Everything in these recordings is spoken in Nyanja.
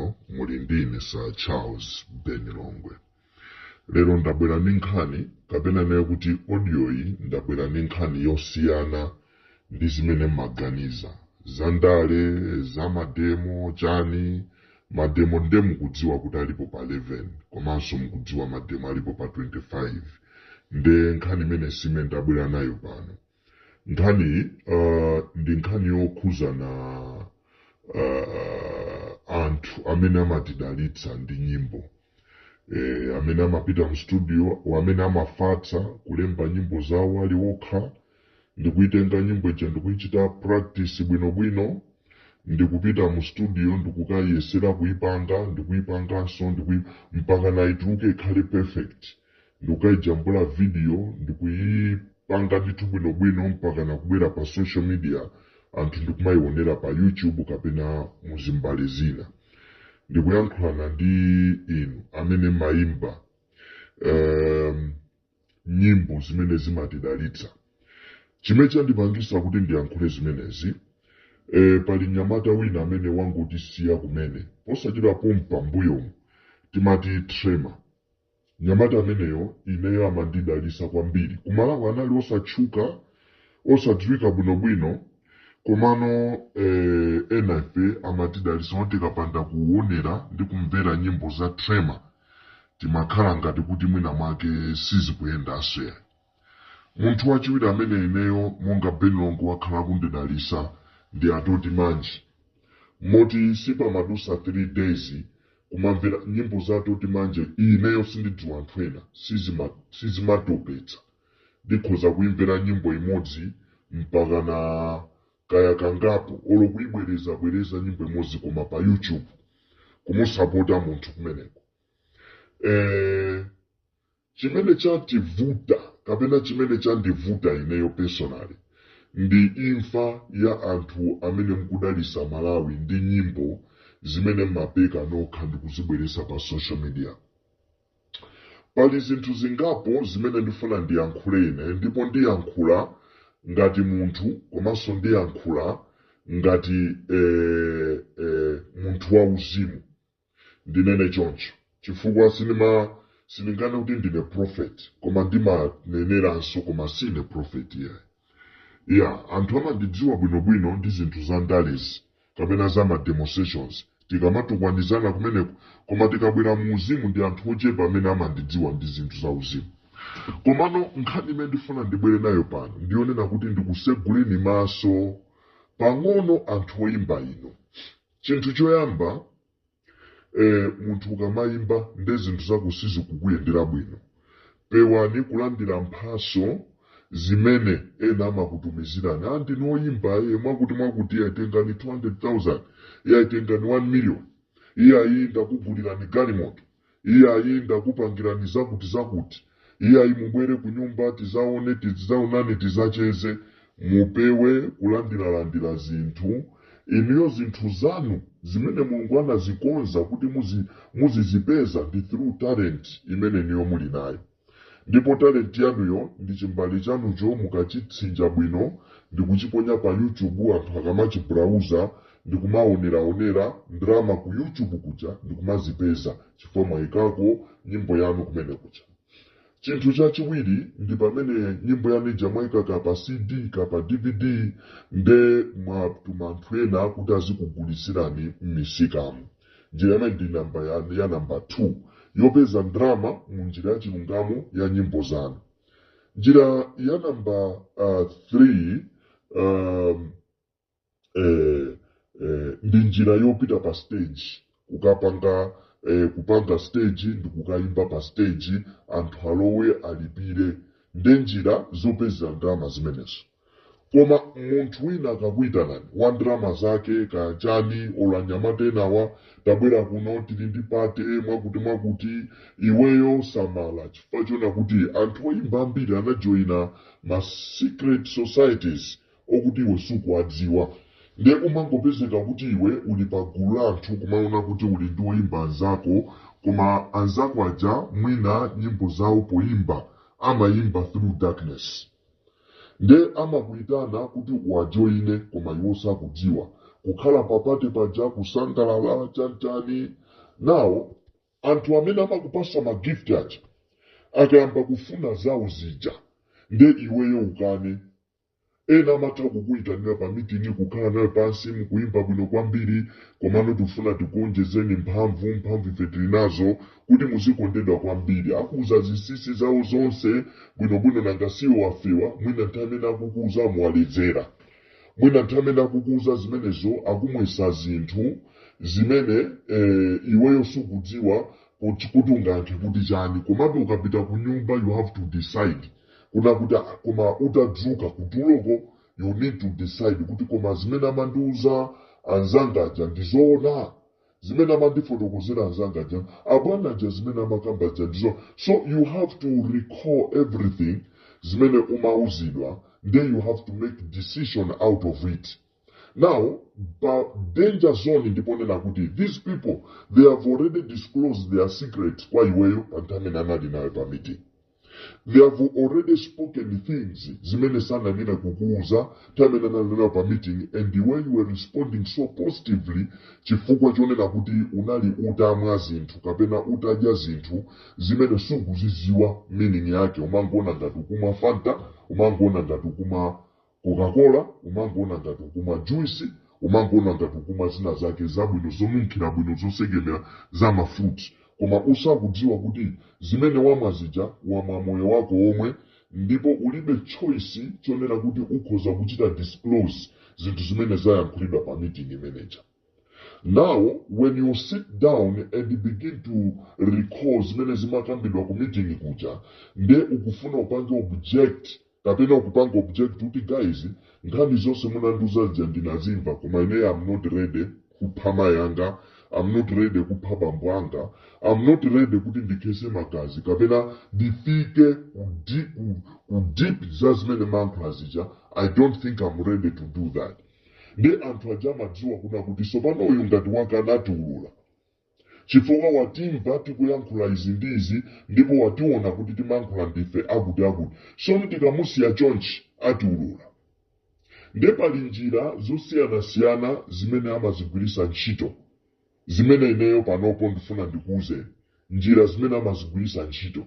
Channel muli ndine Sir Charles Ben Longwe. Lero ndabwera ndi nkhani, kapena naye kuti audio iyi, ndabwera ndi nkhani yosiyana ndi zimene mmaganiza za ndale, za mademo chani. Mademo nde mukudziwa kuti alipo pa 11, komanso mukudziwa mademo alipo pa 25. Nde nkhani imene sime ndabwera nayo pano, nkhani ndi nkhani yokhuzana anthu amene amatidalitsa ndi nyimbo, amene amapita mu studio, amene amafatsa kulemba nyimbo zawo ali okha, ndikuitenga nyimbo ija, ndikuichita practice bwinobwino, ndikupita mu studio, ndikukayesera kuipanga, ndikuipanganso, mpaka naituluke ikhale perfect, ndikukayijambula video, ndikuyipanga ndithu bwinobwino, mpaka nakubwera pa social media, anthu ndikumayionera pa YouTube kapena muzimbale zina. Ndikuyankhulana ndi inu amene mayimba nyimbo zimene zimatidalitsa. Chimene chandipangisa kuti ndiyankhule zimenezi, pali mnyamata wina amene wangotisiya kumene posachedwa pompa mbuyomu, timati Trema. Mnyamata ameneyo ineyo amandidalitsa kwambiri. Kumalawi anali osatchuka, osadziwika bwinobwino, komano ena ife amatidalitsa kuti tikapanda kuonera ndi kumvera nyimbo za Trema, timakhala ngati kuti mwina mwake sizikuyendanso yayi. Munthu wachiwiri amene ineyo monga Ben Longwe wakhala kundidalitsa ndi Atoti Manji, moti sipamadusa 3 days kumamvera nyimbo za Atoti Manje. Ineyo sindidziwa anthu ena, sizimatopetsa. Ndikhoza kuimvera nyimbo imodzi mpaka na kaya kangapo, olo kuibwereza bwereza nyimbo imodzi, koma pa YouTube kumusapota munthu kumeneko. Chimene chativuta kapena chimene chandivuta ineyo personally ndi imfa ya anthu amene mukudalisa Malawi ndi nyimbo zimene mmapeka nokha ndikuzibweresa pa social media. Pali zinthu zingapo zimene ndifuna ndiyankhule ine, ndipo ndiyankhula ngati munthu, komanso ndiyankhula ngati munthu wauzimu. Ndinene choncho chifukwa sindingane kuti ndine prophet, koma ndimaneneranso, koma sine prophet iyayi. Ya, anthu amandidziwa bwinobwino ndi zinthu za ndalezi kapena za ma demonstrations, tikamatukwanizana kumeneko, koma tikabwera mu uzimu ndi anthu ochepa amene amandidziwa ndi zinthu za uzimu. Komano nkhani imene ndifuna ndibwere nayo pano ndiyonena kuti ndikuseguleni maso pang'ono anthu oyimba ino. Chinthu choyamba, munthu ukamayimba nde zinthu zako sizikukuyendera bwino, pewani kulandira mphaso zimene ena amakutumizirani. "Ah, ndinu oyimba, mwakuti mwakuti, iye tengani 200,000, iye tengani 1 million, iye ayi ndakugulirani galimoto, iye ayi ndakupangirani zakuti zakuti, iye ayi mubwere ku nyumba tizaone, tizaonane, tizacheze." Mupewe kulandiralandira zinthu. Inuyo zinthu zanu zimene Mulungu anazikonza kuti muzizipeza ndi through talent imene niyo muli nayo, ndipo talent yanuyo ndi chimbale chanucho. Mukachitsinja bwino ndikuchiponya pa YouTube, anthu akamachibrowsa ndikumaoneraonera, ndalama ku YouTube kuja ndikumazipeza chifukwa mwayikako nyimbo yanu kumene kuja. Chinthu chachiwiri ndi pamene nyimbo yanu ija mwayika ka pa CD, ka pa DVD, nde mwatuma anthu ena kuti azikugulisirani m'misikamu. Njira imene ndi namba ya namba 2 yopeza ndalama mu njira ya chilungamo ya nyimbo zanu. Njira ya namba 3 ndi njira yopita pa stage kukapanga, kupanga stage ndikukayimba pa stage, anthu alowe, alipire. Nde njira zopezera ndalama zimenezo. Koma munthu wina akakuyitanani wa ndalama zake kachani, olo anyamata enawa, "Tabwera kuno, tili ndi party," mwakuti mwakuti, iweyo samala, chifukwa chona kuti anthu oyimba ambiri anajoyina ma secret societies okuti iwe sukuwadziwa. Ndiye umangopezeka kuti iwe uli pa gulu la anthu, kumaona kuti uli ndi oyimba anzako, koma anzako aja mwina nyimbo zawo poyimba amayimba through darkness. Nde amakuyitana kuti uwajoyine, koma iwo sakudziwa. Kukhala pa party paja, kusangalala, chanchani. Now anthu amene amakupasa ma gift aja akayamba kufuna zawo zija, nde iweyo ukane. Ena amatha kukuyitanira pa meeting, kukhala nayo pansi, mukuyimba bwino kwambiri, komano tifuna tikuonjezeni mphamvu, mphamvu ife tili nazo kuti muzikondedwa kwambiri. Akuuza zinsinsi zawo zonse bwinobwino. Nanga siwo wafewa? Mwina nthawi imene akukuuza muwaledzera, mwina nthawi imene akukuuza zimenezo akumwesa zinthu zimene iweyo sukudziwa kuti ungayankhe kuti chani. Komabe ukapita ku nyumba, you have to decide kuna kuti, ah, koma utadzuka kutuloko, you need to decide kuti koma zimene amandiuza anzangaja ndizoona, zimene amandifotokozera anzangaja, abwanaja, zimene amakambaja ndizo. So you have to recall everything zimene umauzidwa, then you have to make decision out of it. Now pa danger zone ndiponena kuti these people, they have already disclosed their secrets kwa iweyo pa nthawi imene anali nayo pa meeting. They have already spoken things zimene sananena kukuuza nthawi imene anali nayo pa meeting, and the way you were responding so positively, chifukwa chonena kuti unali utamwa zinthu kapena utadya zinthu zimene sukuziziwa meaning yake. Umangoona ngati ukumwa Fanta, umangoona ngati ukumwa Coca-Cola, umangoona ngati ukumwa juice, umangoona ngati ukumwa zina zake zabwino, zonunkhira bwino, zosekemera, za ma fruits, koma usakudziwa kuti zimene wamwa zija wamwa moyo wako omwe, ndipo ulibe choice chonena kuti ukhoza kuchita disclose zinthu zimene zayankhulidwa pa meeting imeneja. Now when you sit down and begin to recall zimene zimakambidwa ku meeting kuja, nde ukufuna upange object kapena ukupanga object kuti, "Guys, nkhani zonse munandiuza zija ndinazimva, koma ine am not ready kupha mayi anga, I'm not ready kupha bambo anga, I'm not ready kuti ndikhese magazi kapena ndifike ku deep za zimene mayankhula zija. I don't think I'm ready to do that." Ndi anthu aja amadziwa kuna kuti sopano uyu ngati wakana atiulula, chifukwa watimva tikuyankhula izi ndi izi, ndipo wationa kuti timayankhula ndife akuti akuti. Sono tikamusiya chonchi atiulula. Nde pali njira zosiyanasiyana zimene amazigwiritsa ntchito, zimene ineyo panopo ndifuna ndikuwuzeni njira zimene amazigwiritsa ntchito.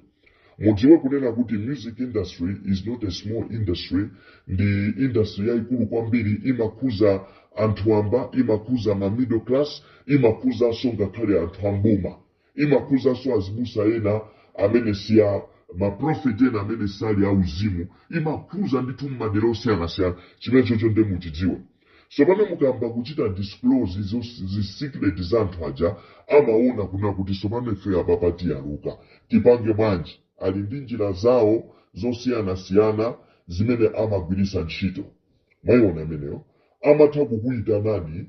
Mudziwe kunena kuti music industry is not a small industry, ndi industry yayikulu kwambiri. Imakhuza anthu amba, imakhuza ma middle class, imakhuzanso ngakhale anthu amboma, imakhuzanso azibusa ena amene siya maprofeti ena amene sali auzimu, imakhuza ndithu mmadera osiyanasiyana. Chimene chocho nde muchidziwe. Sopano mukamba kuchita disclose izo zi secret za anthu aja, amaona kuna kuti sopano ife apapa tiyaluka, tipange bwanji? Ali ndi njira zawo zosiyanasiyana zimene amagwiritsa ntchito. Mwayiona imeneyo? Amatha kukuyitanani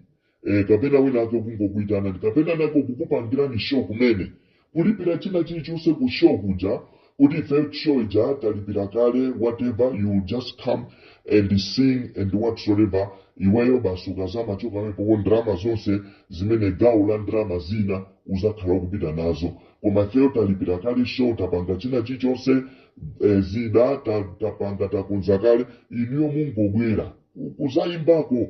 kapena wina ake kungokuyitanani kapena nako kukupangirani show kumene, kulipira china chilichonse ku show kuja, kuti ife show ija talipira kale, whatever, you just come and sing and whatsoever. Iweyo basi ukazamachoka pamenepo, ndrama zonse zimene gawo la ndrama zina uzakhala ukupita nazo, koma ifeyo talipira kale show, tapanga china chilichonse, zida tapanga, takonza kale, inuyo mungobwera kuzayimbako.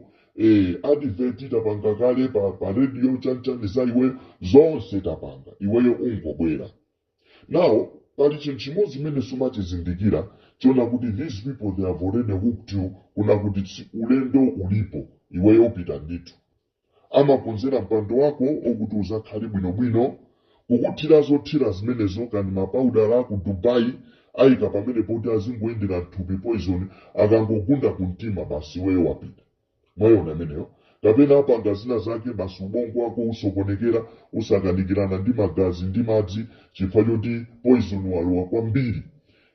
Advert tapanga kale pa radio, chanchani za iweyo zonse tapanga, iweyo ungobwera. Now pali chinthu chimodzi chimene sumachizindikira chona kuti these people, they have already hooked you, kuna kuti ulendo ulipo, iweyo upita ndithu. Amakonzera mpando wako okuti uzakhale bwinobwino, kukuthira zothira zimenezo, kani mapaudala ku Dubai, ayika pamene poti azingoyendera mthupi poison, akangogunda kumtima basi iweyo wapita. Mwayiona imeneyo? Kapena apanga zina zake, basi ubongo wako usokonekera, usakanikirana ndi magazi ndi madzi chifukwa choti poison walowa kwambiri.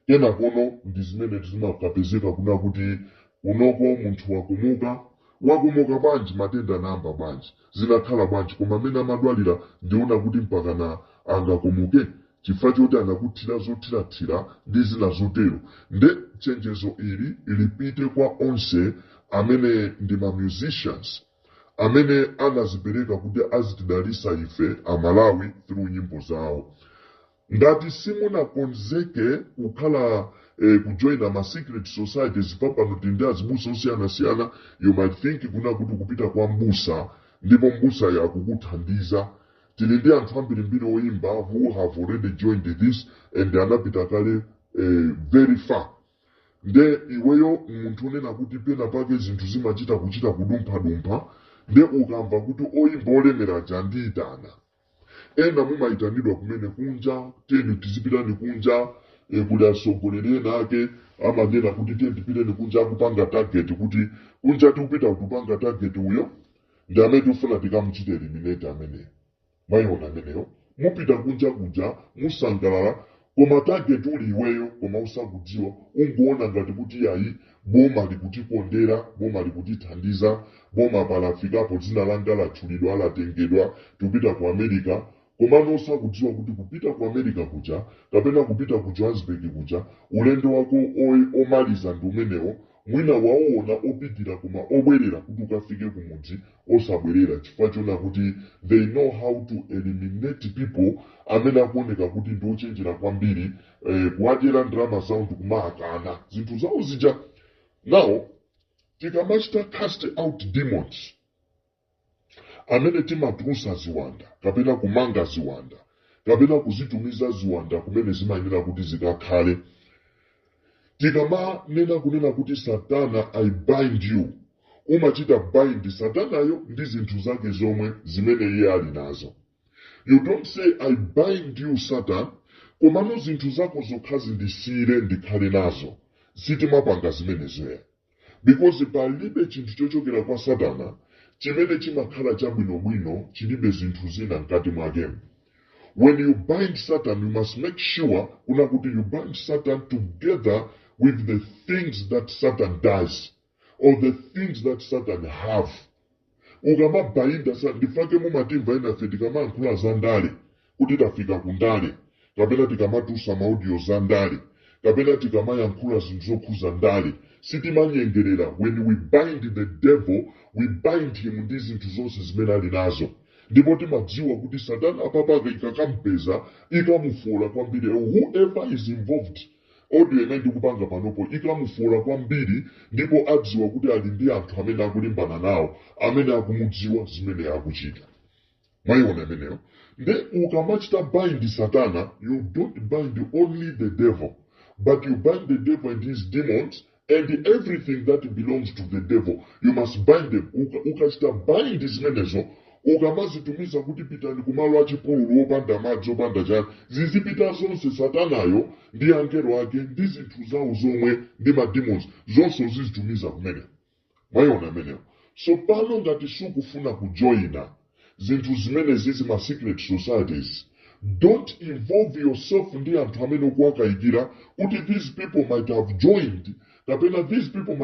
Kenakono ndi zimene zimakapezeka kuna kuti kunoko munthu wakumuka. Wakumuka bwanji? Matenda anayamba bwanji? Zinakhala bwanji? Koma amene amadwalira ndiona kuti mpakana angakumuke chifukwa choti anakuthira zothirathira ndi zina zotero. Nde chenjezo ili lipite kwa onse amene ndi ma musicians amene anazipereka kuti azitidalisa ife Amalawi through nyimbo zawo. Ngati simunakonzeke kukhala kujoina ma secret societies. Papano tili ndi azibusa osiyanasiyana. You might think kuna kuti kupita kwa mbusa ndipo mbusa yakukuthandiza. Tili ndi anthu ambirimbiri oyimba who have already joined this and anapita kale very far. Nde iweyo munthu unena kuti pena pake zinthu zimachita kuchita kudumphadumpha, nde ukamva kuti oyimba olemera jandiyitana, ena mumayitanidwa kumene kunja, tiyeni tizipitani kunja. Kuli atsogoleri ena ake amanena kuti tiyeni tipiteni kunja, akupanga target kuti kunja tikupita kupanga target uyo ndi amene tikufuna tikamuchite eliminate ameneyo. Mwayiona ameneyo? Mupita kunja kuja, musangalala, koma target uli iweyo, koma usakudziwa. Ungoona ngati kuti yayi, boma likutikondera, boma likutithandiza, boma palafikapo, dzina langa latchulidwa, latengedwa, tikupita ku America. Komano usakudziwa kuti kupita ku America kuja kapena kupita ku Johannesburg kuja, ulendo wako omaliza ndi umenewo. Mwina waona opitira, koma obwerera kuti ukafike kumudzi osabwerera, chifukwa chona kuti they know how to eliminate people amene akuoneka kuti ndi ochenjera kwambiri, kuwadyera ndalama zawo ndikumaakana zinthu zawo zija. Now tikamachita cast out demons, amene timatulusa ziwanda kapena kumanga ziwanda kapena kuzitumiza ziwanda kumene zimayenera kuti zikakhale, tikamanena kunena kuti, "Satana, I bind you," umachita bind satanayo ndi zinthu zake zomwe zimene iye ali nazo. You don't say, "I bind you, Satan, komano zinthu zako zokha zindisiyire ndikhale nazo." Sitimapanga zimenezoya, because palibe chinthu chochokera kwa satana chimene chimakhala chabwinobwino chilibe zinthu zina mkati mwake. When you bind Satan, you must make sure kuna kuti you bind Satan together with the things that Satan does or the things that Satan have. Ukamabayinda, ndifake mumatimva inafe tikamayankhula za ndale kuti tafika ku ndale, kapena tikamatusa ma audio za ndale, kapena tikamayankhula zinthu zokhuza ndale, sitimanyengerera. When we bind the devil, we bind him ndi zinthu zonse zimene ali nazo, ndipo timadziwa kuti satana apapaka ikakampeza ikamufola kwambiri. Whoever is involved, audio imene ndikupanga panopo ikamufola kwambiri, ndipo adziwa kuti ali ndi anthu amene akulimbana nawo amene akumudziwa zimene akuchita. Mwayiona imeneyo? Nde ukamachita bind satana, you don't bind only the devil, but you bind the devil and his demons and everything that belongs to the devil. You must bind them. Ukachita bind zimenezo, ukamazitumiza kuti pitani kumalo achipululu opanda madzi, opanda chani, zizipita zonse, satanayo ndi angelo ake ndi zinthu zawo zomwe ndi ma demons zonse, uzizitumiza kumene. Mwayiona imeneyo? So pano ngati sukufuna kujoyina zinthu zimene zizi, ma secret societies, don't involve yourself ndi anthu amene ukuwakayikira kuti these people might have joined kapena these people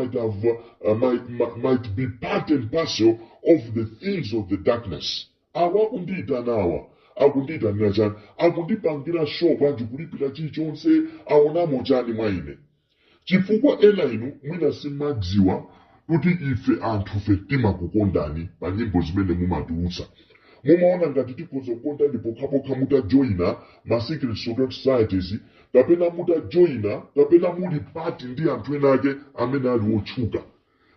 might be part and parcel of the things of the darkness. Awa akundiyitana, awa akundiyitanira chani? Akundipangira show bwanji kulipira chilichonse? Aonamo chani mwa ine? Chifukwa ena inu mwina simadziwa kuti ife anthufe timakukondani pa nyimbo zimene mumatulutsa. Mumaona ngati tikhoza kukondani pokhapokha mutajoyina ma secret societies, kapena mutajoyina, kapena muli part ndi anthu ena ake amene ali otchuka.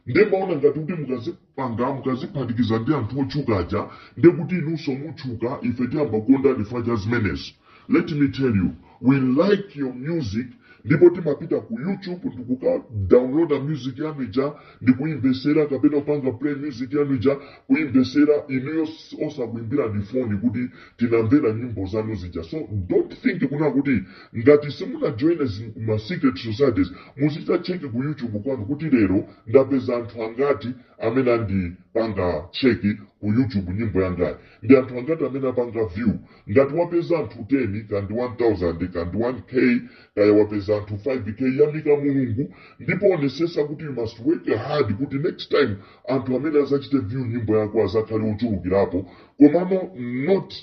Ndimaona ngati kuti mukazipanga, mukaziphatikiza ndi anthu otchuka aja, ndekuti inunso mutchuka, ife tiyamba kukondani chifukwa cha zimenezo. Let me tell you, we like your music, ndipo timapita ku YouTube ndikuka downloada music yanu ija ndikuyimvesera, kapena kupanga play music yanu ija kuyimvesera, inuyo osakuimbira foni kuti tinamvera nyimbo zanu zija. So don't think kuna kuti ngati simunajoine ma secret societies, muzichita check ku YouTube kwanu kuti lero ndapeza anthu angati amene andipanga check ku YouTube nyimbo yangayi, ndi anthu angati amene apanga view. Ngati wapeza anthu 10 kandi 1000 kandi 1K, kaya wapeza anthu 5K, yamika Mulungu, ndipo onesesa kuti you must work hard kuti next time anthu amene azachite view nyimbo yako azakhale ochulukirapo. Komano not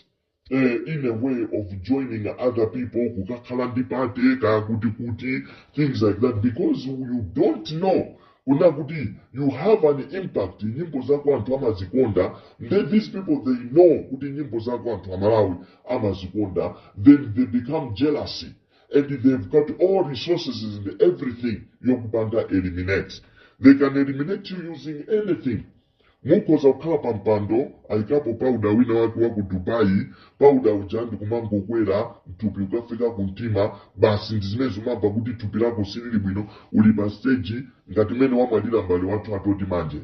in a way of joining other people, kukakhala ndi party kaya kuti things like that, because you don't know kuna kuti you have an impact. Nyimbo zako anthu amazikonda, then these people, they know kuti nyimbo zako anthu amalawi amazikonda, then they become jealousy. And they've got all resources and everything yokupanga eliminate. They can eliminate you using anything. Mukhoza kukhala pa mpando, ayikapo powder wina wake wa ku Dubai, powder uja ndikumangokwera mthupi ukafika ku mtima, basi ndi zimene zimamva kuti thupi lako silili bwino. Uli pa stage ngati mmene wamwalira m'bale wathu atoti manje,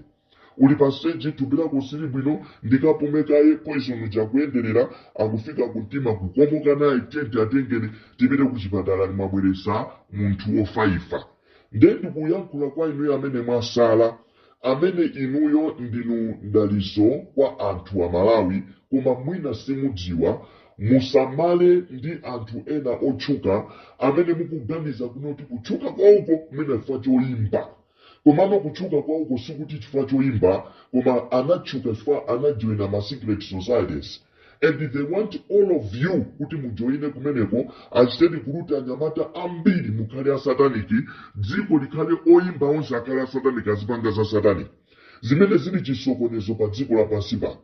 uli pa stage, thupi lako sili bwino, ndikapumekaye poison uja kuyenderera, akufika kumtima, kukomoka naye, tente atengeni tipite kuchipatala, limabweresa munthu wofaifa. Nde ndikuyankhula kwa inuyo amene mwasala, amene inuyo ndinu mdaliso kwa anthu a Malawi, koma mwina simudziwa. Musamale ndi anthu ena otchuka amene mukuganiza kunoti kutchuka kwauko mwina chifukwa choyimba. Komano kutchuka kwauko sikuti chifukwa choyimba, koma anatchuka chifukwa anajoina ma secret societies, and they want all of you kuti mujoine kumeneko, achiteni kuluta anyamata ambiri mukhale asataniki, dziko likhale oyimba onse akhale asataniki, azipanga za satanic, zimene zili chisokonezo pa dziko lapansi pano.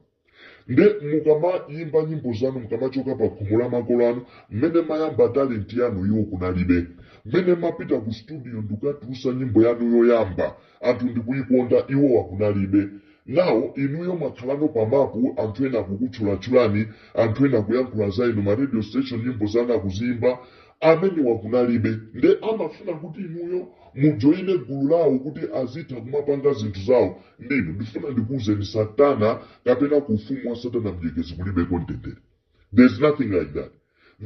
Nde mukamayimba nyimbo zanu, mukamachoka pa khomo la makolo anu, mmene mayamba talent yanu iwo kunalibe. Mmene mapita ku studio ndikukatulusa nyimbo yanu yoyamba, anthu ndikuyikonda, iwo wakunalibe. Nawo inuyo mwakhalano pamapu, anthu ena akukutchulatchulani, anthu ena akuyankhula za inu, ma radio station nyimbo zanu akuziyimba, amene wakunalibe. Nde amafuna kuti inuyo mujoine gulu lawo kuti azitha kumapanga zinthu zawo ndinu. Ndifuna ndikuwuzeni, satana kapena ku ufumu wa satana mdierekezi kulibeko mtendere. There's nothing like that.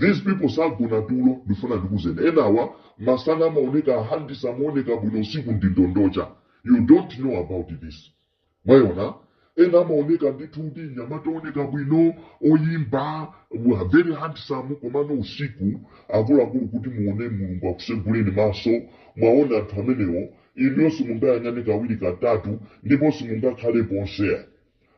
These people sagona tulo. Ndifuna ndikuwuzeni, enawa masana amaoneka ahandisa, amaoneka bwino, usiku ndindondocha. You don't know about this. Mwayiona, ena amaoneka ndithu ndi nyamata oneka bwino, oyimba, very handsome, komano usiku, akuluakulu, kuti muone, Mulungu akuseguleni maso, mwaona anthu amenewo, inuyo simungayang'ane kawiri katatu, ndipo simungakhale ponseya.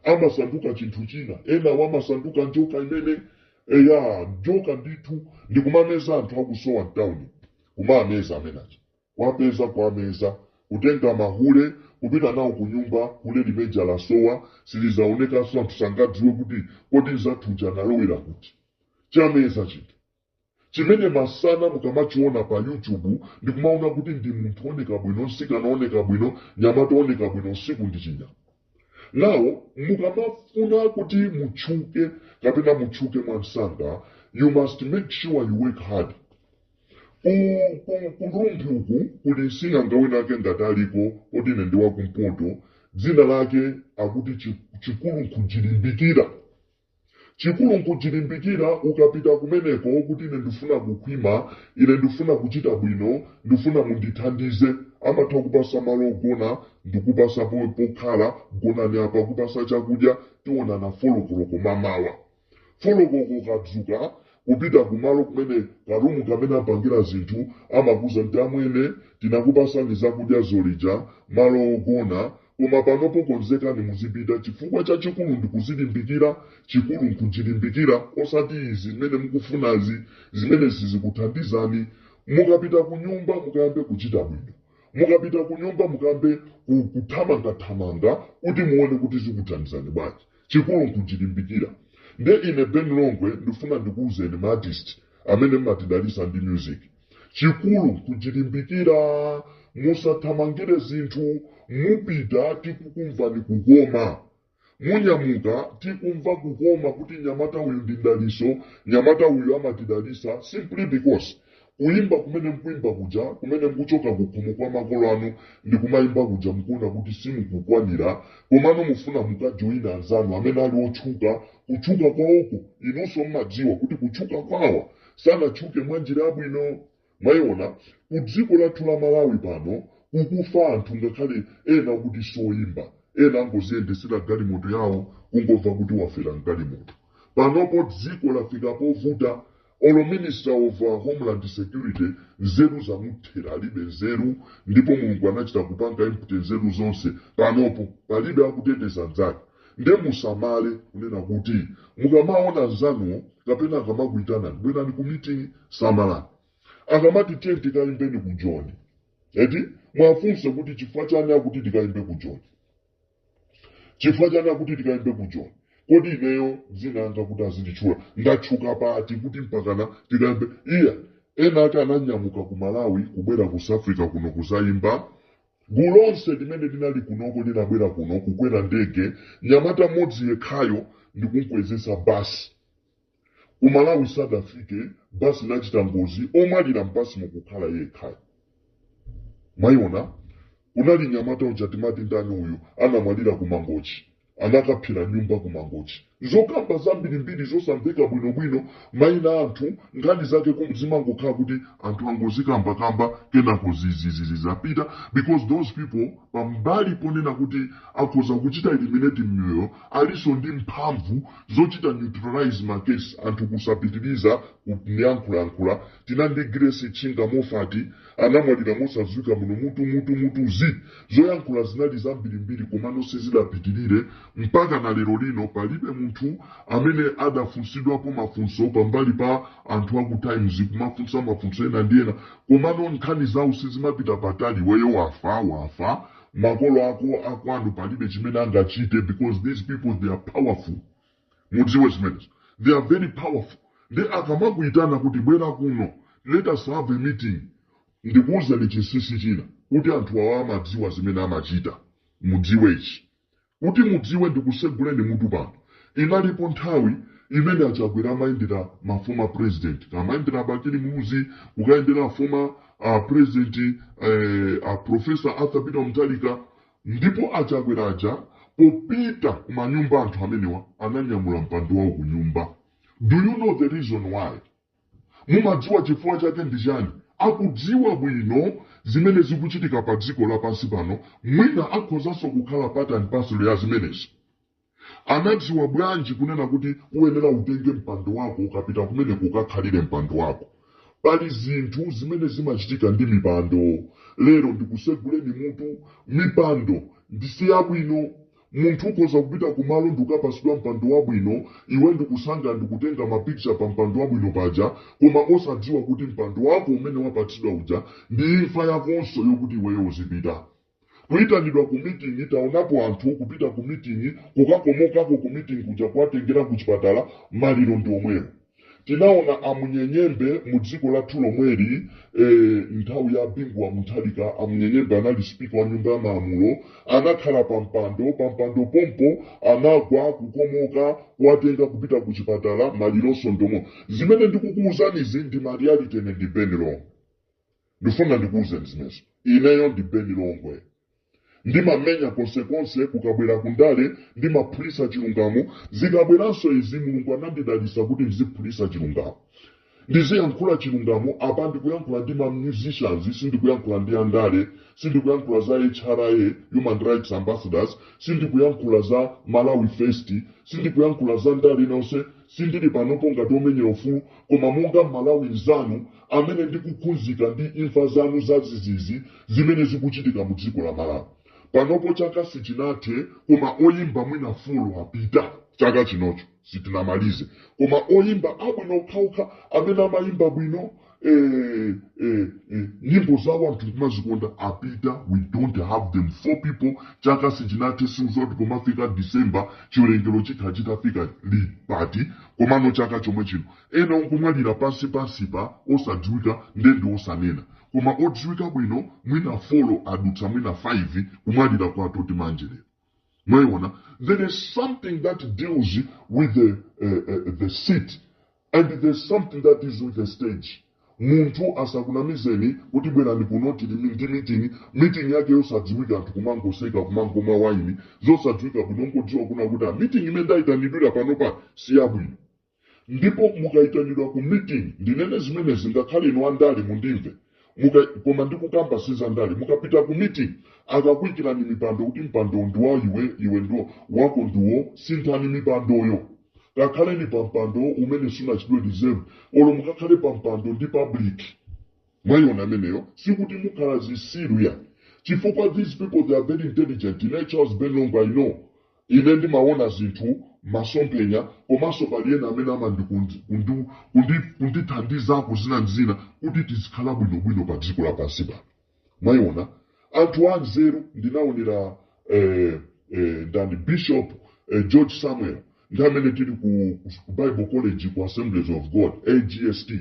Amasanduka chinthu china. Ena wamasanduka njoka imene, eya, njoka ndithu, ndikumameza anthu akusowa mtawuni, kumameza amenachi, kwapeza kwameza, kutenga mahule kupita nawo ku nyumba, hule limeja lasowa, silizaonekanso, anthu sangadziwe kuti kodi zathuja nalowera kuti. Chameza chinthu chimene masana mukamachiona pa YouTube ndikumaona kuti ndi munthu oneka bwino, msikana oneka bwino, nyamata oneka bwino, usiku ndi chinyama. Nawo mukamafuna kuti mutchuke kapena mutchuke mwamsanga, you must make sure you work hard. Ku Rumphi uku kuli msing'anga wina ake, ngati aliko, kodi ine ndi wakumpoto, dzina lake akuti Chikulu Nkhujilimbikira. Chikulu Nkhujilimbikira. Ukapita kumeneko kuti ine ndifuna kukhwima, ine ndifuna kuchita bwino, ndifuna mundithandize, amatha kupasa malo ogona, ndikupasa pokhala, gonani apa, kupasa chakudya, tionana 4 koloko mamawa. 4 koloko kadzuka, kupita kumalo kumene ka room kamene apangira zinthu, amakuza nti, "Amwene, tinakupasani zakudya zolija, malo ogona, koma panopo konzekani muzipita, chifukwa chachikulu ndikuzilimbikira, chikulu nkuchilimbikira, osati izi zimene mukufunazi, zimene sizikuthandizani. Mukapita ku nyumba mukayambe kuchita bwino, mukapita ku nyumba mukayambe kuthamangathamanga kuti muone kuti zikuthandizani bwanji. Chikulu nkuchilimbikira." Nde ine Ben Longwe ndifuna ndikuwuzeni ma artist amene mmatidalisa ndi music, chikulu nkuchilimbikira. Musathamangire zinthu. Mupita tikukumvani kukoma, munyamuka tikumva kukoma kuti nyamata uyu ndi mdaliso, nyamata uyu amatidalisa, simply because kuyimba kumene mkuimba kuja, kumene mukuchoka kukhomo kwa makolo anu ndi kumayimba kuja, mukuona kuti simukukwanira, komano mufuna mukajoyina anzanu amene ali otchuka. Kutchuka kwawoko inunso mmadziwa kuti kutchuka kwawa sanatchuke mwa njira yabwino. Mwayiona, ku dziko lathu la Malawi pano kukufa anthu, ngakhale ena kuti soyimba, ena angoziyendesera galimoto yawo, kungomva kuti wafera mgalimoto. Panopo dziko lafika povuta. Olo Minister of Homeland Security nzeru zamuthera, alibe nzeru, ndipo Mulungu anachita kupanga empty nzeru zonse. Panopo palibe akuteteza nzake. Nde musamale kunena kuti mukamaona nzanuwo kapena akamakuyitanani, "Bwerani ku meeting," samalani. Akamati, "Tiye tikayimbeni ku Joni," eti, mwafunse kuti chifukwa chani akuti tikayimbe ku Joni? Chifukwa chani akuti tikayimbe ku Joni? Kodi ineyo dzina anga kuti azinditchula, ndatchuka pati kuti mpakana tikayimbe? Iya. Ena ake ananyamuka ku Malawi kubwera ku South Africa kuno kuzayimba. Gulu lonse limene linali kunoko linabwera kuno kukwera ndege, nyamata mmodzi yekhayo ndikumkwezesa basi. Ku Malawi sadafike, basi inachita ngozi, omwalira mbasi mukukhala yekhayo. Mwayiona, kunali nyamata uja timati ndani uyu, anamwalira ku Mangochi, anakaphira nyumba ku Mangochi. Zokamba zambirimbiri zosamveka bwinobwino, mayina anthu, nkhani zake zimangokhala kuti anthu angozikambakamba, kenako zizizizi zapita, because those people pambali ponena kuti akhoza kuchita eliminate miyoyo, alinso ndi mphamvu zochita neutralize ma case, anthu kusapitiriza kuyankhulayankhula. Tinandi Grace Chinga Mofati anamwalira mosadziwika muno, mutu mutu mutu zi zoyankhula zinali zambirimbiri, komano sizidapitirire mpaka na lero lino. Palibe munthu amene adafunsidwapo mafunso pambali pa anthu aku Times kumafunsa mafunso ena ndi ena, komano nkhani zawo sizimapita patali. Weyo wafa, wafa, makolo ako akwanu palibe chimene angachite, because these people, they are powerful. Mudziwe zimenezo, they are very powerful. Ndi akamakuyitana kuti bwera kuno, let us have a meeting, ndikuwuzeni chinsinsi china kuti anthu awa amadziwa zimene amachita. Mudziwe ichi, kuti mudziwe, ndikuseguleni mutu pano. Inalipo nthawi imene aChakwera amayendera ma former president, amayendera Bakili Muluzi, kukayendera former president Professor Arthur Peter Mutharika. Ndipo aChakwera aja popita kumanyumba anthu amenewa ananyamula mpando wawo ku nyumba. Do you know the reason why? Mumadziwa chifukwa chake ndi chani? Akudziwa bwino zimene zikuchitika pa dziko lapansi pano. Mwina akhozanso kukhala part and parcel ya zimenezi. Anadziwa bwanji kunena kuti uyenera utenge mpando wako, ukapita kumene kukakhalire mpando wako? Pali zinthu zimene zimachitika ndi mipando. Lero ndikuseguleni mutu. Mipando ndisiyabwino. Munthu ukhoza kupita kumalo ndikukapasidwa mpando wabwino, iwe ndikusanga ndikutenga ma picture pa mpando wabwino paja, koma osadziwa kuti mpando wako umene wapatsidwa uja ndi imfa yakonso yokuti iweyo uzipita. Kuyitanidwa ku meeting, taonapo anthu kupita ku meeting, kukakomokako ku meeting kuja, kuwatengera ku chipatala, maliro ndi omwewo. Tinaona amunyenyembe mu dziko lathu lomweli, nthawi ya Bingu wa Mutharika. Amunyenyembe anali speaker wa nyumba ya malamulo, anakhala pa mpando, pa mpando pompo anagwa, kukomoka, kuwatenga kupita ku chipatala, malironso ndomwe. Zimene ndikukuwuzanizi ndi ma reality. Ine ndi Ben Longwe, ndifuna ndikuwuzeni zimenezo. Ineyo ndi Ben Longwe, ndimamenya konsekonse. Kukabwera kundale ndimaphulisa chilungamo. Zikabweranso izi, Mulungu anandidalisa kuti ndiziphulisa chilungamo, ndiziyankhula chilungamo. Apa ndikuyankhula ndi ma musicians, sindikuyankhula ndi andale, sindikuyankhula za HRA, Human Rights Ambassadors, sindikuyankhula za Malawi First, sindikuyankhula za ndale nonse. Sindili panopo ngati omenyera ufulu, koma monga Malawi mzanu amene ndikukhuzika ndi imfa zanu zazizizi zimene zikuchitika mu dziko la Malawi panopo. Chaka sichinathe, koma oyimba mwina 4 apita chaka chinocho, sitinamalize, koma oyimba abwino okhaokha amene amayimba bwino, nyimbo zawo anthu kumazikonda, apita. We don't have them, four people. Chaka sichinathe, siuzoti pomafika December chiwerengero chikhala chitafika lipati. Komano chaka chomwe chino ena onkumwalira pansi pansipa osadziwika, ndendi osanena, koma odziwika bwino mwina 4 adutsa, mwina 5 kumwalira kwa atoti manje lero. Mwayiona, there is something that deals with the seat and there's something that is with the stage. Munthu asakunamizeni kuti bwerani kuno, tili ndi meeting, meeting yake yosadziwika, anthu kumangoseka, kumangomwa waini, zosadziwika bwino. Ngodziwa kuna kuti a meeting imene ndayitanidwira panopa si yabwino. Ndipo mukayitanidwa ku meeting, ndinene zimenezi ngakhale inu andale mundimve. Koma ndikukamba si za ndale. Mukapita ku meeting, akakuyikirani mipando kuti mpando ndi wa iwe, iwe ndiwo wako ndiwo, sinthani mipandoyo. Kakhaleni pa mpando umene sunachidwe reserve, olo mukakhale pa mpando ndi public. Mwayiona ameneyo, sikuti mukhala zisilu ya, chifukwa these people, they are very intelligent. Ine Charles Ben Longwe, I know, ine ndimaona zinthu, masomphenya, komanso pali ena amene amandikundithandizako zina nzina kuti tizikhala bwinobwino pa dziko lapansi pano. Mwayiona, anthu anzeru ndinaonera ndani, Bishop George Samuel, ndi amene tili ku Bible College ku Assemblies of God, AGST.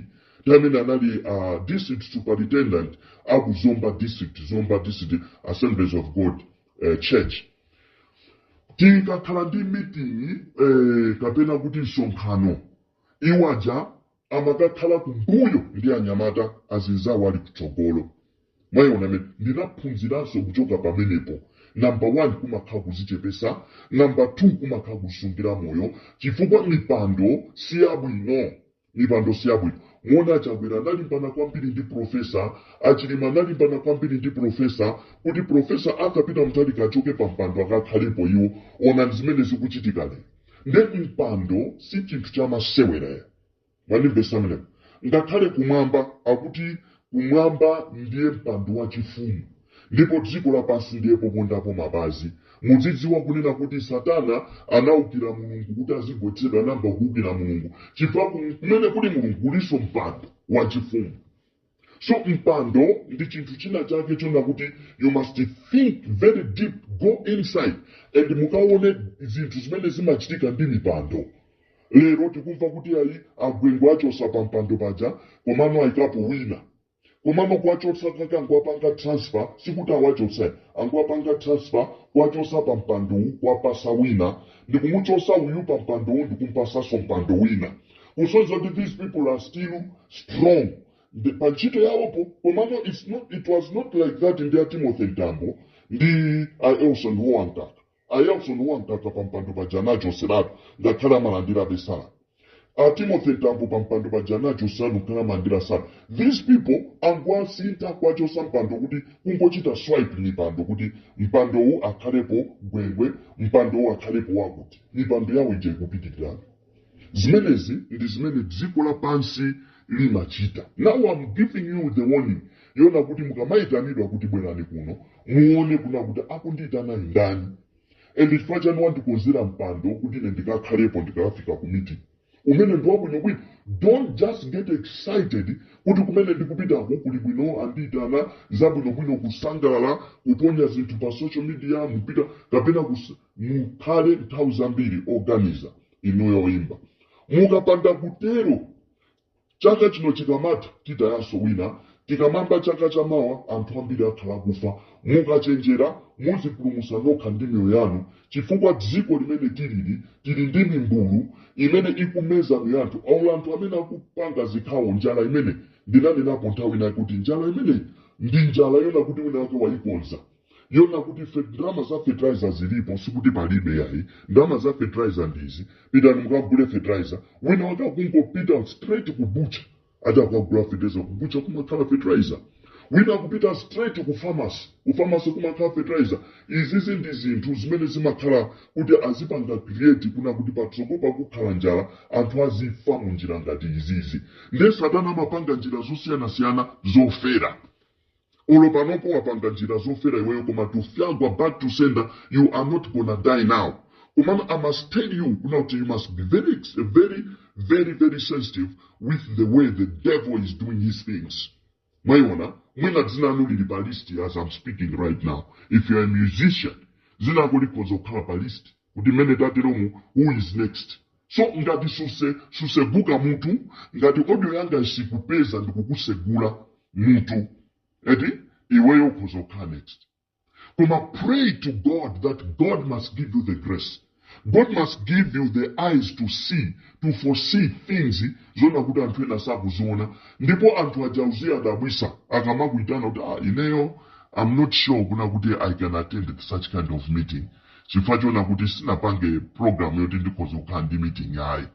Amene anali district superintendent aku Zomba District, Zomba District Assemblies of God Church. Tikakhala ndi meeting kapena kuti msonkhano, iwaja amakakhala kumbuyo ndi anyamata azinzawo ali kutsogolo. Mwayiona amene ndinaphunziranso kuchoka pamenepo. Number one, kumakhala kuzichepesa. Number two, kumakhala kusungira moyo, chifukwa mipando siyabwino, mipando siyabwino. Muona Chakwera analimbana kwambiri ndi Professor, Achilima analimbana kwambiri ndi Professor kuti Professor Arthur Peter Mutharika achoke pa mpando, akakhalepo iwo. Onani zimene zikuchitika lero. Nde mpando si chinthu chamasewera. Mwandimvesa amenepo? Ngakhale kumwamba akuti kumwamba ndiye mpando wachifumu ndipo dziko lapansi ndiye popondapo mapazi. Mudzidziwa kunena kuti Satana anawukira Mulungu kuti azigwetsedwa, anamba kuwukira Mulungu chifukwa kumene kuli Mulungu kulinso mpando wachifumu. So mpando ndi chinthu china chake chona kuti you must think very deep, go inside and mukaone zinthu zimene zimachitika ndi mipando. Lero tikumva kuti ayi, agwengo achosa pa mpando paja, komano ayikapo wina. Komano kuwachotsa kaka anguwapanga transfer, sikuti awachotsa, anguwapanga transfer, kuwachosa pa mpandowu kuwapasa wina, ndikumuchosa uyu pa mpandowu ndikumpasanso mpando wina, kusonyeza kuti these people are still strong pa ntchito yawopo. Komano it was not like that ndi a Timothy Mtambo ndi a Elson Huwa Mkaka. A Elson Huwa Mkaka pa mpando paja anachoseratu ngakhale amalandira besala. A Timothy Mtambo pa mpando paja anachoseratu ngakhale amalandira sala. These people anguwasintha, kuwachosa mpando, kuti kungochita swipe mipando, kuti mpandowu akhalepo Gwengwe, mpandowu akhalepo wakuti, mipando yawo ija ikupitirirabe. Zimenezi ndi zimene dziko lapansi limachita. Now I'm giving you the warning yona kuti mukamayitanidwa kuti bwerani kuno, muone kuna kuti akundiyitana ndani and chifukwa chani wandikonzera mpando kuti ine ndikakhalepo ndikafika ku meeting umene ndi wabwinobwino. Don't just get excited kuti kumene ndikupitako kuli bwino, andiyitana zabwinobwino, kusangalala, kuponya zinthu pa social media, mupita kapena mukhale nthawi zambiri oganiza inuyo oyimba. Mukapanda kutero, chaka chino chikamatha titayanso wina, tikamamba chaka chamawa anthu ambiri akhala kufa. Mukachenjera muzipulumutsa nokha ndi miyoyo yanu, chifukwa dziko limene tilili, tili ndi mimbulu imene ikumeza miyoyo yanthu. Awo anthu amene akupanga zikhawo, njala imene ndinanenapo nthawi inayi kuti njala imeneyi ndi njala yona kuti wina wake wayikonza, yona kuti ndalama za fertilizer zilipo, sikuti palibe yayi. Ndalama za fertilizer ndizi, pitani mukagule fertilizer. Wina wake akungopita straight ku butcher ati akagula fertilizer. Ku butcher kumakhala fertilizer. Wina akupita straight ku pharmacy, ku pharmacy kumakhala fertilizer. Izizi ndi zinthu zimene zimakhala kuti azipanga create kuna kuti patsogolo pakukhala njala, anthu azifa mu njira ngati izizi. Ndiye Satana amapanga njira zosiyanasiyana zofera. Ulo panopo wapanga njira zofera iweyo, koma tufyagwa back to sender, you are not gonna die now. Komano I must tell you kuna kuti you must be very, very, very, very sensitive with the way the devil is doing his things. Mwayiona, mwina dzina anu lili pa list as I'm speaking right now. If you are a musician, dzina lako likhoza kukhala pa list kuti mmene tateromu, who is next? So ngati suseguka mutu, ngati audio yanga isikupeza ndikukusegula mutu eti, iweyo ukhoza kukhala next. Koma pray to God that God must give you the grace, God must give you the eyes to see, to foresee things zona kuti anthu ena sakuziona. Ndipo anthu aja uziyadabwisa akamakuitana kuti, "Ah, ineyo I'm not sure kuna kuti I can attend such kind of meeting, chifukwa chona kuti sinapange program yoti ndikhoza kukhala ndi meeting yayi."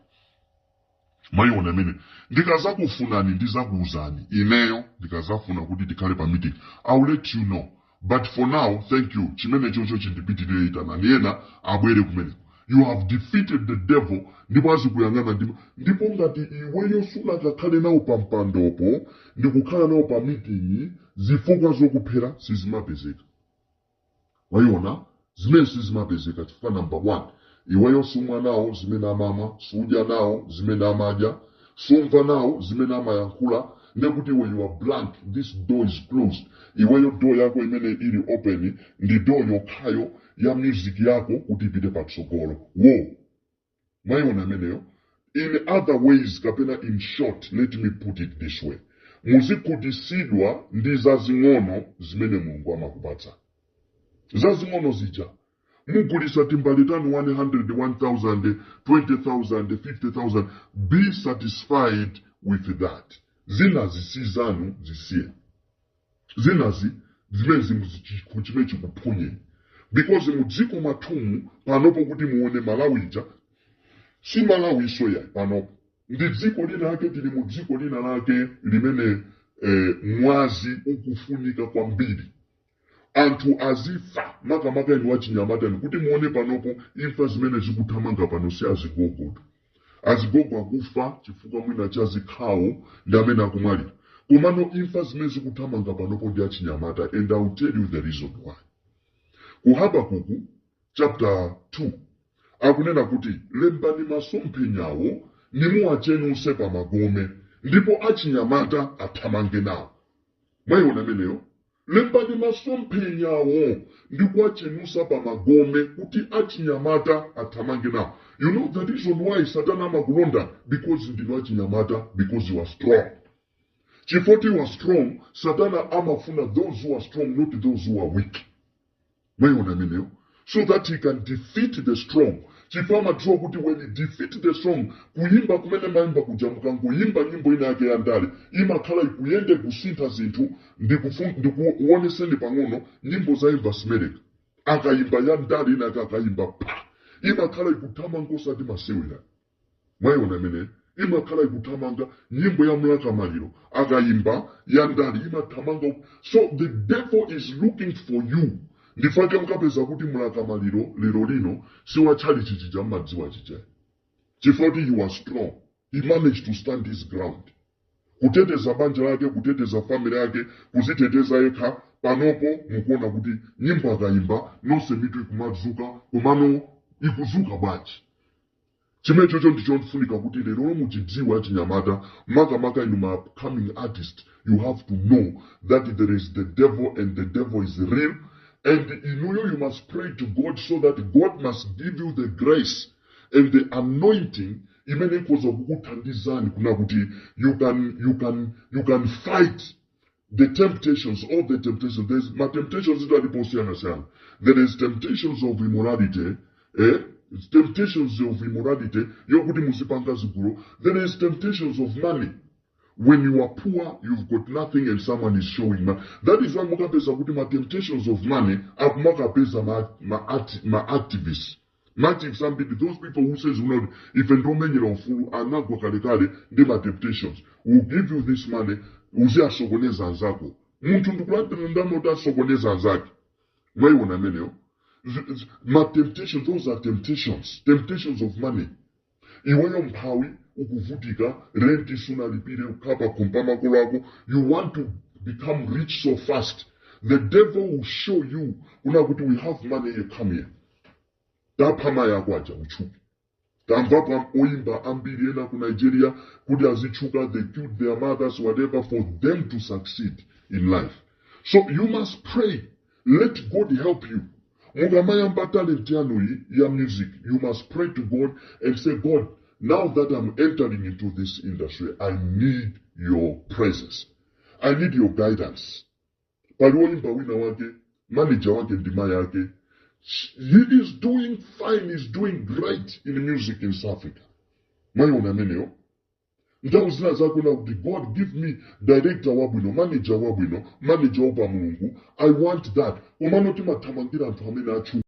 Mwayiona imene ndikazakufunani ndizakuuzani. Ineyo ndikazafuna kuti tikhale pa meeting, I will let you know, but for now, thank you, chimene chocho chindipitirire, itanani ena abwere kumeneko. You have defeated the devil. Ndipo azikuyang'ana ndipo ngati iweyo sunakakhale nawo pa mpandopo ndikukhala nawo pa meeting, zifukwa zokuphera sizimapezeka. Wayiona, zimene sizimapezeka chifukwa number one, iweyo sumwa nawo zimene amamwa, sudya nawo zimene amadya, sumva nawo zimene amayankhula. Ndekuti iwe you are blank, this door is closed. Iweyo door yako imene ili open ndi door yokhayo ya music yako kuti ipite patsogolo. Wo mwayiona imeneyo. In other ways, kapena in short, let me put it this way: muzikhutisidwa ndi zazing'ono zimene Mulungu amakupatsa. Zazing'ono zija, mugulisa timbale tanu 100, 1000, 20,000, 50,000, be satisfied with that. Zinazi si zanu, zisiye. Zinazi zimene chimene chikuphonyeni, because mudziko mwathumu panopo, kuti muone Malawi ija si Malawi iso yayi. Panopo ndi dziko lina lake, tili mu dziko lina lake limene mwazi ukufunika kwambiri, anthu azifa, makamaka inu achinyamata. Kuti muone panopo imfa zimene zikuthamanga pano si azigogoto. Azigogo akufa chifukwa mwina cha zikhawo ndi amene akumwalira, komano imfa zimene zikuthamanga panopo ndi achinyamata, and I will tell you the reason why. Ku Habakuku chapter 2 akunena kuti, "Lembani masomphenyawo, nimuwachenuse pa magome, ndipo achinyamata athamange nawo." Mwayiona ameneyo? Lembani masomphenyawo ndi kuwachenusa pa magome kuti achinyamata athamange nawo. You know the reason why Satana amakulonda? Because ndinu achinyamata, because you are strong. Chifukwa you are strong, Satana amafuna those who are strong, not those who are weak. Mwayiona ameneyo? So that he can defeat the strong, chifukwa amadziwa kuti when he defeat the strong, kuyimba kumene mayimba kuja, mukangoyimba nyimbo ina yake yandale, imakhala ikuyende kusintha zinthu. Ndikuoneseni pang'ono nyimbo za Elvis Mereka. Akayimba ya ndale ina yake, akayimba pa, imakhala ikuthamanga osati masewera. Mwayiona imene imakhala ikuthamanga? Nyimbo ya Mlaka Maliro akayimba ya ndale imathamanga. So the devil is looking for you. Ndifake mukapeza kuti Mlaka Maliro lero lino siwatchali chichija mmadziwa chija, chifukwa kuti he was strong. He managed to stand his ground, kuteteza banja lake, kuteteza family yake, kuziteteza yekha. Panopo mukuona kuti nyimbo akayimba, nonse mitu ikumadzuka. Komano ikuzuka bwanji? Chimene chocho ndichofunika kuti lero muchidziwa achinyamata, makamaka inu ma upcoming artist. You have to know that there is the devil, and the devil is real, and inuyo you must pray to God so that God must give you the grace and the anointing imene ikhoza kukuthandizani kuna kuti you can fight the temptations, all the temptations. There's ma temptations itu alipo siyana siyana. There is temptations of immorality, eh? Temptations of immorality yokuti muzipanga zigulu. There is temptations of money. When you are poor, you've got nothing, and someone is showing money. That is why mukapeza kuti ma temptations of money akumakapeza ma activists, ma activists ambiri, those people who says una ife ndomenyera ufulu, anagwa kalekale ndi ma temptations. Will give you this money, uziasokoneza anzako. Munthu ndikulandira ndalama kuti asokoneza anzake. Mwayiona ameneyo? Ma temptations, those are temptations, temptations of money. Iweyo mphawi, ukuvutika, renti sunalipire, ukhapa khumpa makolo ako, you want to become rich so fast. The devil will show you kuna kuti we have money here, come here, tapha mayi ako aja utchuke. Tamvapo oyimba ambiri ena ku Nigeria, kuti azitchuka, they killed their mothers, whatever, for them to succeed in life. So you must pray, let God help you. Mukamayamba talent yanuyi ya music, you must pray to God and say, "God, now that I'm entering into this industry, I need your presence, I need your guidance." Pali woyimba wina wake, manager wake ndi mayi ake. He is doing fine, he's doing great in music in South Africa. Mwayiona ameneyo? Nthawi zina zakuna kuti, "God, give me director wabwino, manager wabwino, manager wopa Mulungu. I want that." Komano timathamangira anthu amene atchuka.